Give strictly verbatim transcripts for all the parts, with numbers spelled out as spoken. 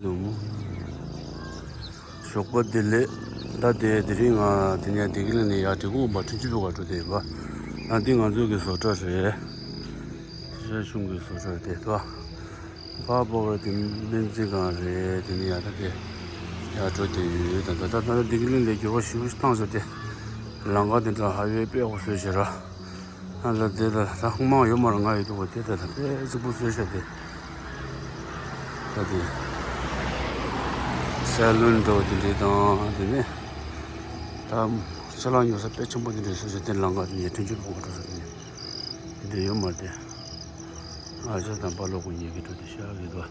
ཞོགས་པ་བདེ་ལེགས། ད་དེ་དེ་རིང་ང་དེ་ནས་བདེ་སྐྱིད་གླིང་ནས་ཡར་འབྲི་གུང་པ་ཁྲིན་ཆུ་བོ་ག་འགྲོ་བསྡད་ཡོད་པ། ད་འདི་ང་ཚོ་གི་བཟོ་གྲྭ་རེད། ཤེས་བྱ་གཞུང་གི་བཟོ་གྲྭ་དེ་དོ། ཕར་པོ་ག་དེ་སྨན་རྩིས་ཁང་རེད། དེ་ནས་ཡར་ད་དེ་ཡར་འགྲོ་བསྡད་ཡོད། ད་ད་ད་ད་བདེ་སྐྱིད་གླིང་ལས་འགྱུར་བ་ཞེ་པོ་ཞིག་བཏང་ཤག་དེ། ལམ་ཁ་དེ་འདྲ་ཧ་ཝེ་དཔེ་ཡག་པོ་བཟོས་ཤག་ར། ཨ་ལ་དེ་ལ་ད་ཧུང་མང་ཡོད་མ་རེད། ང་ཡོད་དུས་དེ་ལ་ད་དཔེ་རྫིག་པོ་བཟོས་ཤག་དེ། ད་དེ་སེ་ལུན་འགྲོ་དེ་འདྲས་དང་དེ་ནས་ད་ཅ་ལག་ཉོ་ས་དཔེ་ཆེན་པོ་དེ་འདྲས་བཟོས་ཤག་དེ། ལམ་ཁ་དེ་ནས་ཁྲིན་ཆུ་བོ་ག་འགྲོ་ས་དེ་ནས་དེ་འདྲས་ཡོད་མ་རེད་དེ། ཨ་ཅག་དང་པ་ལོ་ཁོ་གཉིས་ཀྱིས་འགྲོ་དེ་ཤག་གི་དོ།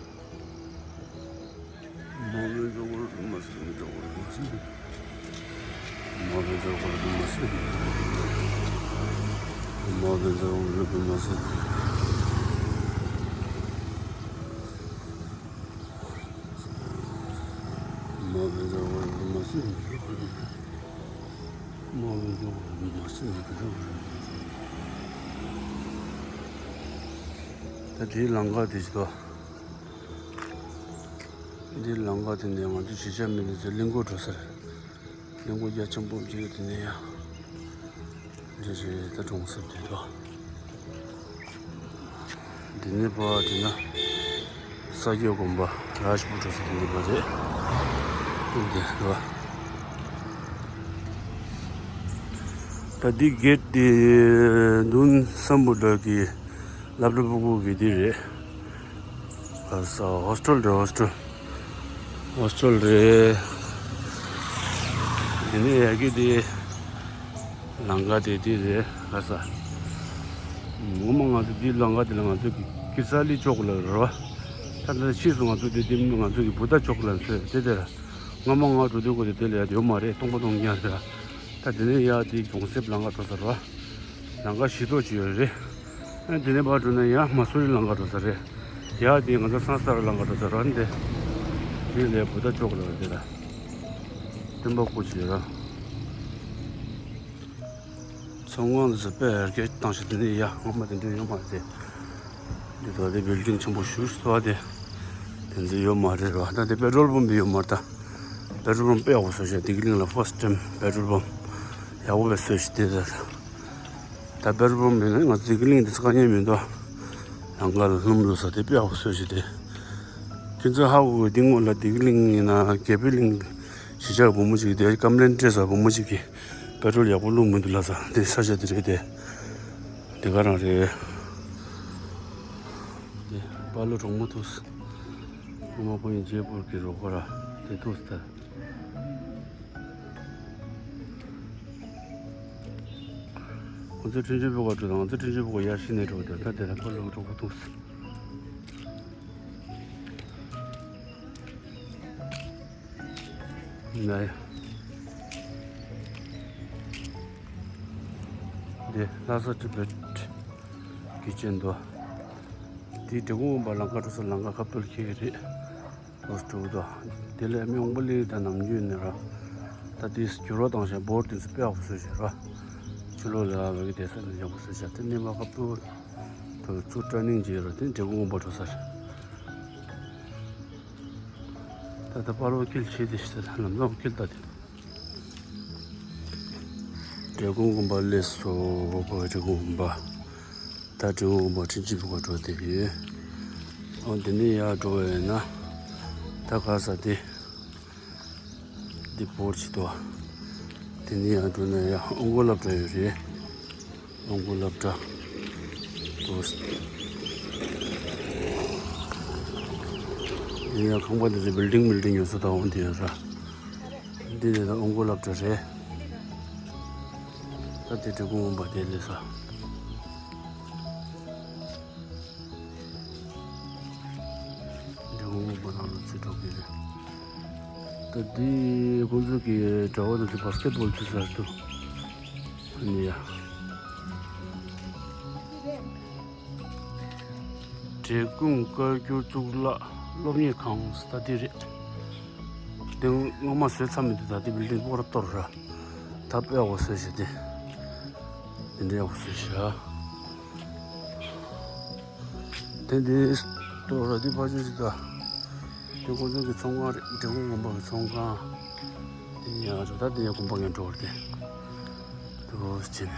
ད་དེའི་ལམ་ཁ་དེ་ཞིག་དོ། འདི་ལམ་ཁ་དེ་ནས་ང་ཚོ་གཞིས་ཆགས་མི་དེ་ཚོ་གླིང་སྐོར་འགྲོ་ས་རེད། གླིང་སྐོར་རྒྱ་ཆེན་པོ་གཅིག་དེ་ནས་ཡང་འདི་རེད། ད་གྲོང་གསེབ་དེ་དོ། འདི་ནས་ཕར་དེ་ན་ས་སྐྱའི་དགོན་པ་རཱཇ་པུར་འགྲོ་ས་དེ་འདི་པ་རེད། འདི་དོ། ད་འདི་གེ་ཊི་དེ་མདུན་སམ་བྷོ་ཊ་གི་སློབ་གྲྭ་ཕྲུ་གུ་གི་འདི་རེད། ག་ས་ཧོ་སི་ཊེལ་རེད། ཧོ་སི་ཊེལ། ཧོ་སི་ཊེལ་རེད། འདི་ནས་ཡ་གི་དེ་ལམ་ཁ་དེ་དེ་རེད། ག་ས་ངོ་མ་ང་ཚོ་འདི་ལམ་ཁ་དེ་ལ་ང་ཚོ་གི་ཀི་ས་ལི་ཅོག་ལ་རེད་བ། ད་ལྟ་ཕྱིས་སུ་ང་ཚོ་དེ་དེ་ང་ཚོ་གི་བུ་ད་ཅོག་ལ་ཟེར་དེ་དེ་ར། སྔ་མ་ང་འགྲོ་དུས་ཀོ་དེ་དེ་ལ་ཡ་དེ་ཡོད་མ་རེད། སྟོང་པ་སྟོང་ཉར་རེད། ད་དེ་ནས་ཡ་དེ་གྲོང་གསེབ་ལམ་ཁ་འགྲོ་ས་རེད་བ། ལམ་ཁ་བཞི་ཐོག་ཅིག་ཡོད་རེད། ཨ་དེ་ནས་ཕར་འགྲོ་ན་ཡང་མ་སུ་རི་ལམ་ཁ་འགྲོ་ས་རེད། ཡ་དེ་ང་ཚོ་སང་སར་ལམ་ཁ་འགྲོ་ས་རེད། འདི་དེ་ལས་བུ་ད་ཅོག་ལ་རེད། དེ་ལ་སྟོན་པ་སྐུ་ཅིག་ཡོད་ར། ཚོང་ཁང་དེ་ཚོ་དཔེ་ཡར་རྒྱས་བཏང་ཤག་དེ་ནས་ཡ་སྔོན་མ་དེ་འདྲ་ཡོད་མ་རེད། འདི་དོ་དེ་བིལ་ཌིང་ཆེན་པོ་ཞེ་པོ་ཅིག་བ་དེ་དེ་ཚོ་ཡོད་མ་རེད་ར། ད་དེ་པེ་ཊྲོལ་པམ་པ་ཡོད་མ་རེད། ད་པེ་ཊྲོལ་པམ་པ་དཔེ་ཡག་པོ་བཟོས་ཤག་བདེ་སྐྱིད་གླིང་ལ་ཕར་སི་ཊི་ཊེམ་པེ་ཊྲོལ་པམ་པ་ཡག་པོ་དཔེ་བཟོས་ཤག་དེ་ད་ད་པེ་ཊྲོལ་པམ་པ་ཡིན་ན་ང་ཚོ་བདེ་སྐྱིད་གླིང་དེ་ཚོ་དཀའ་ངལ་མི་འདུག་ལམ་ཁ་ལ་ལྷུང་འགྲོ་ས་དེ་དཔེ་ཡག་པོ་བཟོས་ཤག་དེ། ཁྱེད་ཚོ་ཧ་གོ་གི། འདི་སྔོན་ལ་བདེ་སྐྱིད་གླིང་ཡིན་ན་རྒྱལ་པོའི་གླིང་གཞིས་ཆགས་བུ་མོ་ཅིག་དེ་ཀམ་ལན་སྤྲད་ས་བུ་མོ་ཅིག་གིས་པེ་ཊྲོལ་ཡག་པོ་བླུགས་མི་འདུག་ལབ་ས་དེ་ས་ཆ་དེ་རེད་དེ། དེ་ག་རང་རེད། དེ་པ་ལོ་གྲོགས་མོ་ཐུག་སོང་། ངོ་མ་ཁོ་ཡིན་ཇེ་པུར་གྱི་རོགས་པ་ར་དེ་ཐུག་སོང་། ད་ང་ཚོ་ཁྲིན་ཆུ་བོ་ག་འགྲོ་དང་། ང་ཚོ་ཁྲིན་ཆུ་བོ་ག་ཡར་ཤི་ནས་འགྲོ། ད་ད་དེ་ལ་པ་ལོ་གྲོགས་པོ་ཐུག་སོང་། ནའི། འདི་ལྷ་ས་ཊི་བེཊ་ཀི་ཅན་དོ། འདི་འབྲས་སྤུངས་དགོན་པ་ལམ་ཁ་འགྲོ་ས་ལམ་ཁ་ཁ་ཐུག་ལ་འཁེལ་གྱི་རེད། ལོ་སྤྲོ་དོ། དེ་ལས་མི་འོང་པ་ལི་དང་ནམ་རྒྱུན་ནས་ར། ད་འདི་འགྱུར་བ་བཏང་ཤག་བོར་དེ་ཚོ་དཔེ་ཡག་པོ་བཟོས་ཤག་ར། ཕྱི་ལོགས་ལ་བ་གི་བསྡད་ས་ནས་ཡག་པོ་བཟོས་ཤག་དེ་ནས་མ་ཁ་ཐུག་དུ་ཚུར་ཊར་ནིང་བྱས་ར། དེ་འབྲས་སྤུངས་དགོན་པ་འགྲོ་ས་རེད། ད་ལྟ་པ་ལོ་ཁེལ་བྱས་ཏེ་ཤི་ད་ལམ་སང་ཁེལ་ད་དེ། འབྲས་སྤུངས་དགོན་པ་སླེབས་སོང་། འབྲས་སྤུངས་དགོན་པ། ད་འབྲས་སྤུངས་དགོན་པ་ཁྲིན་ཆུ་བོ་ག་འགྲོ་བསྡད་ཡོད། ཨོ་འདི་ནས་ཡར་འགྲོ་བ་ཡིན་ན། ད་ག་ས་དེ། འདི་བོར་ཅིག་དོ། དེ་ནས་ཡར་འགྲོ་ན་ཡ་ཨོང་སྒོར་སློབ་གྲྭ་ཡོད་རེད། ཨོང་སྒོར་སློབ་གྲྭ། དེ་ཡང་ཁང་པ་འདི་ཚོ་བིལ་ཌིང་བིལ་ཌིང་ཡོད་ས་དང་འོང་དེ་ཡོད་ར། འདི་ནས་ད་ཨོང་སྒོར་སློབ་གྲྭ་རེད། ད་དེ་འབྲས་སྤུངས་དགོན་པ་དེ་སླེབས་ས། འབྲས་སྤུངས་དགོན་པ་ནང་ལ་ཚུར་འགྲོ་གི་རེད། ད་འདི་ཁོང་ཚོ་གི་གྲྭ་བ་དང་དེ་བྷ་སི་ཀེ་ཊི་བྷོལ་རྩེ་ས་རེད་འདུག་ཨ་ནི་ཡ། འབྲས་སྤུངས་བཀའ་འགྱུར་གཙུག་ལག་སློབ་གཉེར་ཁང་ཟེར་ད་འདི་རེད། འདི་སྔོན་མ་བཟོས་ཚར་མི་འདུག་ད་འདི་བིལ་ཌིང་སྤོ་ར་གཏོར་ར། ད་དཔེ་ཡག་པོ་བཟོས་ཤག་དེ། འདི་འདྲ་ཡག་པོ་བཟོས་ཤག་དེ་འདི་གཏོར་ར་འདི་ཕར་ཕྱོགས་ཤིག་ད། ཁོང་ཚོ་གི་ཚོང་ཁང་རེད། འབྲས་སྤུངས་དགོན་པ་གི་ཚོང་ཁང་དེ་ཡང་རེད། ད་དེ་ཡང་དགོན་པ་ངས་འགྲོ་བར་དེ་དུ་བྱས་ནས།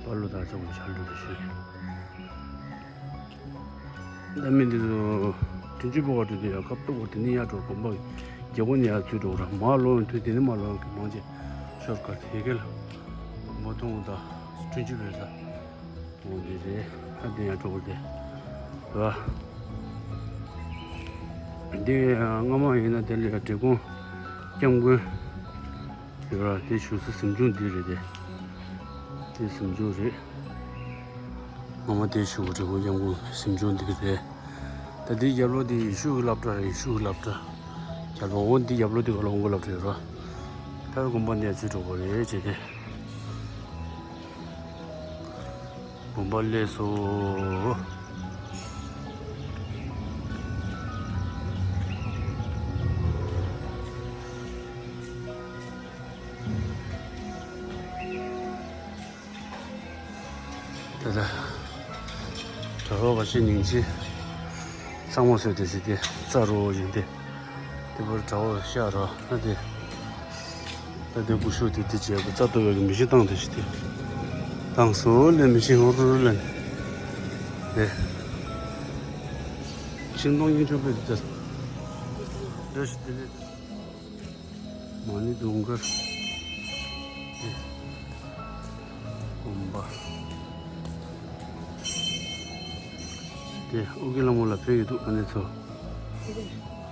པ་ལོ་དར་ཚོགས་ཀྱི་ཆ་འགྲོ་དེ་ཤོད། ད་མི་འདི་ཚོ་དྲིན་ཆེན་ཕོ་བ་དྲུག་དེ་ཡང་སྐབས་ཐོག་དེ་ནི་ཡར་འགྲོ་དགོན་པ་རྒྱལ་སྒོ་ནས་ཡར་ཚུད་འགྲོ་ར། མར་ལོག་དུས་དེ་ནི་མར་ལོག་གི་མང་ཆེ་ཤོར་ཀ་དེ་གལ་མ་མཐོང་། ད་དྲིན་ཆེན་ཕོ་ས་འོང་དེ་རེད། ཨ་དེ་ཡར་འགྲོ་དགོས་དེ་ར། འདི་སྔ་མ་ཡིན་ན་དེ་ལ་འབྲས་སྤུངས་སྐྱབས་མགོན་ཡོད་ར། དེ་བཞུགས་ས་གཟིམ་ཆུང་འདི་རེད་དེ། དེ་གཟིམ་ཆུང་རེད། སྔ་མ་དེ་བཞུགས་པ་འབྲས་སྤུངས་སྐྱབས་མགོན་གཟིམ་ཆུང་འདི་རེད། ད་འདི་རྒྱབ་ལོགས་འདི་ཡེ་ཤུ་གི་སློབ་གྲྭ་རེད། ཡེ་ཤུ་གི་སློབ་གྲྭ། རྒྱབ་ལོགས་འོ་འདི་རྒྱབ་ལོགས་འདི་ག་ལ་འོང་གི་སློབ་གྲྭ་ཡོད་ར། ད་དགོན་པ་ནས་ཚུར་འགྲོ་དགོས་རེད་བྱས་ཏེ། དགོན་པ་སླེབས་སོ། ད་ལྟ་གྲྭ་པ་ཁ་ཤས་ཉིན་གཅིག་ཚང་མ་བཟོས་ཏེ་ཟིག་དེ་རྩ་རུ་ཡིན་ཏེ། དེ་བར་གྲྭ་པ་ཤ་རོ་ན་དེ། ད་དེ་ཀུ་ཤུ་དེ་དེ་བྱས་པ་རྩ་གཏོར་བའི་མི་ཤི་བཏང་དེ་ཞིག་དེ། བཏང་སོ་ལས་མི་ཤི་ཧོར་ལ་ནི། དེ་ཤིང་སྡོང་གཡུ་མཆོད་པའི་དེ། འདྲ་ཞིག་དེ་ལས། མ་ཎི་དུང་དཀར། དགོན་པ། དེ་ཨོ་རྒྱན་ལྷ་མོ་ལ་ཕེབས་ཡོད་འདུག་ཨ་ནེ་ཚོ།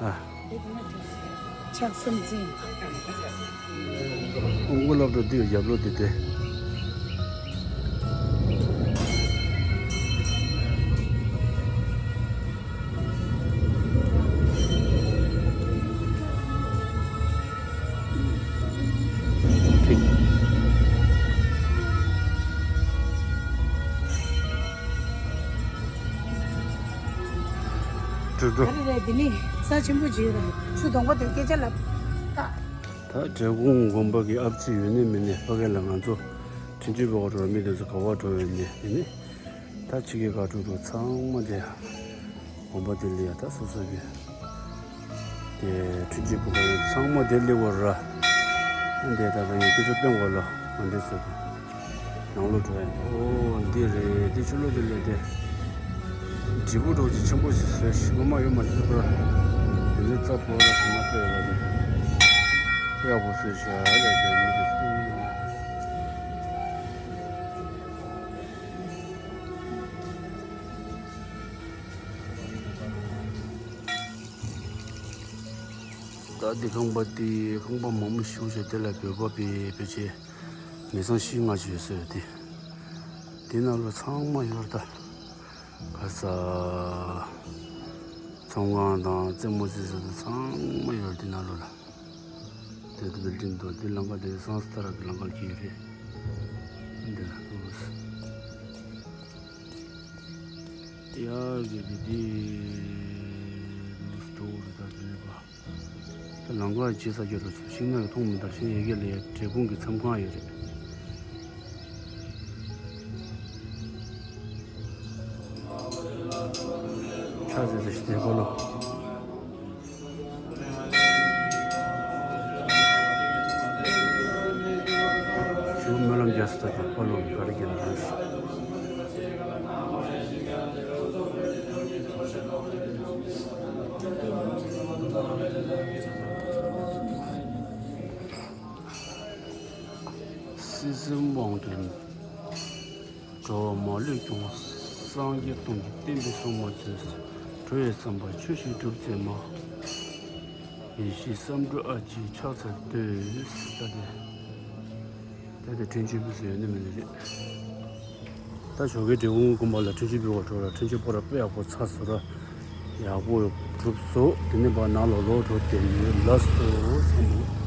ཨ། ཕྱག་གསུམ་འཛིན། ཨོ་རྒྱན་སློབ་གྲྭ་འདི་ཡོད་རྒྱབ་ལོགས་དེ་དེ། ད་རེ་རེ་འདི་ནི་ས་ཆེན་པོ་ཅིག་རེད། ཆུ་དོང་པ་དེ་སྐད་ཆ་ལབ། ད་འབྲས་སྤུངས་དགོན་པ་གི་ཨ་ཕྱི་ཡོད་ནི་མིན་ནི་ཕ་གི་ལ་ང་ཚོ་དྲིན་ཆེན་ཕོ་བ་འགྲོ་བའི་མི་དེ་ཚོ་ག་བ་འགྲོ་ཡོད་ནི་དེ་ནི། ད་ཕྱི་གི་ག་འགྲོ་འགྲོ་ཚང་མ་དེ་དགོན་པ་དེ་ལ་ཡ་ད་སོ་སོ་གི་དེ་དྲིན་ཆེན་ཕོ་བ་ཚང་མ་དེ་སླེབས་པ་ར། འདི་ད་ད་ཡོད་དུས་ཚོ་སྟོན་དགོས་ལ་ང་འདྲེ་ཚོ་དེ་ནང་ལོགས་འགྲོ་ཡ་ཨོ་འདི་རེད། དེ་ཕྱི་ལོགས་དེ་སླེབས་ཏེ། འབྲས་བུ་འདྲ་ཅིག་ཆེན་པོ་ཞིག་བཟོས་ཤིག་ངོ་མ་ཡོད་མ་རེད་པ། དེ་ནས་རྩ་བོར་ལ་ཞིག་མ་སྤེལ་ལ་རེད། དཔེ་ཡག་པོ་བཟོས་ཤག་ལས་དེ་མི་དེ་སུ། ད་འདི་ཁང་པ་དེ་ཁང་པ་མང་པོ་ཞིག་བྱས་དེ་ལ་བོད་པ་པའི་ཕལ་ཆེར་ཉིས་སྟོང་བཞི་ལྔ་ཅིག་ཡོད་ས་ཡོད་དེ། དེ་ནང་ལོ་ཚང་མ་ཡོད་ད། ག་ས། ཚོང་ཁང་དང་རྩེད་མོ་རྩེ་ས་དང་ཚང་མ་ཡོད་དེ་ནང་ལོ་ལ། དེ་དུ་བིལ་ཌིང་དུ་དེ་ལང་ཀ་དེ་སང་སི་ཐ་ར་གི་ལང་ཀ་ལ་སྐྱེས་རེད། འདི་ལ་ཨུ་སི། ཡ་གི་དེ་དེ་ཨུ་སི་དོ་རུ་ད་དེ་ནས་པ། ད་ལང་ཀ་ཇི་ས་རྒྱ་རུ་ཤིང་ནག་གི་མཐོང་མི་འདར་ཤིང་ཡ་གི་ལ་ཡ་འབྲས་སྤུངས་ཀྱི་མཚམས་ཁང་ཡོད་རེད། ཆ་ཟེར་ཟེར་ཞིག་དེ་ཁོ་ལོ། ཞུ་སྨོན་ལམ་རྒྱག་ས་ད་ཁོ་ལོ་ག་རེ་རྒྱག་ན་རེད། སྲིད་གསུམ་དབང་དུ། འགྲོ་བ་མ་ལུས་སྐྱོང་བ། སངས་རྒྱས་སྟོང་གི་བསྟན་པའི་སྲུང་མ་མཛོད། གྲོལ་བའི་བསམ་པ་ཆོས་བཞིན་སྒྲུབ་མཛད་མ། ཡེ་ཤེས་བསམ་འགྲུབ་ཨ་ཕྱི་ཕྱག་འཚལ་བསྟོད། ད་དེ། ད་དེ་དྲིན་ཆེན་ཕུལ་ས་ཡོད་ནི་མིན་ནི་རེད། ད་ཞོགས་ཀའི་འབྲས་སྤུངས་དགོན་པ་ལ་དྲིན་ཆེན་ཕུལ་བར་འགྲོ་ར། དྲིན་ཆེན་ཕོ་ར་དཔེ་ཡག་པོ་ཚ་སོ་ར། ཡག་པོ་གྲུབ་སོ། དེ་ནས་ཕར་ནང་ལོགས་ལོགས་འགྲོ་དེ་ཡོད་ལ་སོ་ཚང་མ།